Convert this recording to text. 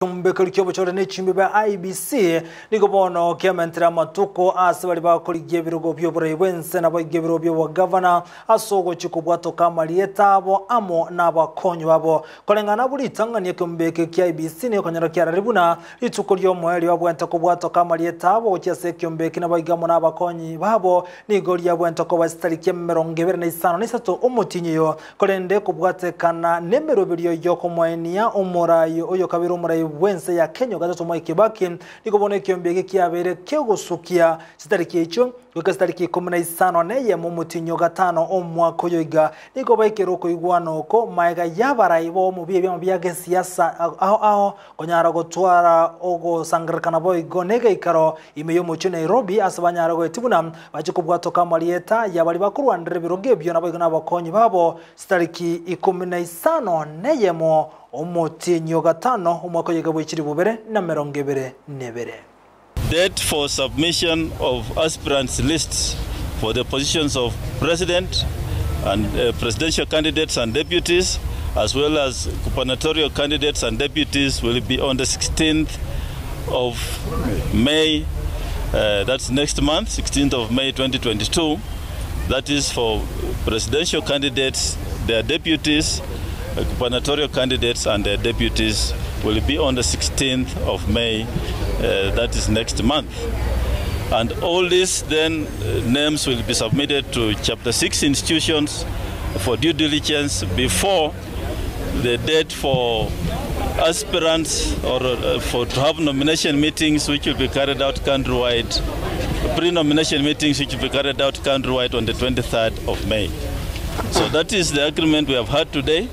Ekeombe ki'obochore ne chimbe bia IEBC nigo bono kiamentire amatuko ase baria bakorigia ebirogo bi'oborai bw'ense naboigo ebirogo bi'obogavana ase ogochia kobwatoka amarieta abo amo nabakonyi babo. Koreng'ana abwo ritang'ani ekeombe eke kia IEBC nigo konyora kiarari buna rituko ri'omoerio babwente kobwatoka amarieta abo gochia ase ekeombe eke naboigo amo nabakonyi babo nigo riabwente koba chitariki 25 omotienyi oyo Korende kobwatekana nemeroberio y'okomoenia omorai oyokabere omorai bw'ense ya Kenya ogatato Mwai Kibaki, nigo bono ekiombe eke kiabeire kegosukia chitariki echio goika chitariki 15 omotienyi o gatano omwaka oyo iga. Nigo baikere okoigwana oko maega y'abarai b'obomo bw'ebiama bia gesiasa ao ao konyara gotwara ogosangererekana boigo negeikaro ime y'omochie o Nairobi ase banyare goetia buna bachie kobwatoka amarieta ya baria bakorwanera ebirogo ebio naboigo nabakonyi babo chitariki 15 omotienyi o gatano omwaka oyoiga bwe chilifu bibere na emerongo ebere nebere. Date for submission of aspirants lists for the positions of President and presidential candidates and deputies as well as gubernatorial candidates and deputies will be on the 16th of May that's next month 16th of May 2022 that is for presidential candidates their deputies gubernatorial candidates and their deputies will be on the 16th of May that is next month and all these then names will be submitted to chapter 6 institutions for due diligence before the date for aspirants or for to have nomination meetings which will be carried out countrywide, pre-nomination meetings which will be carried out countrywide on the 23rd of May. So that is the agreement we have had today.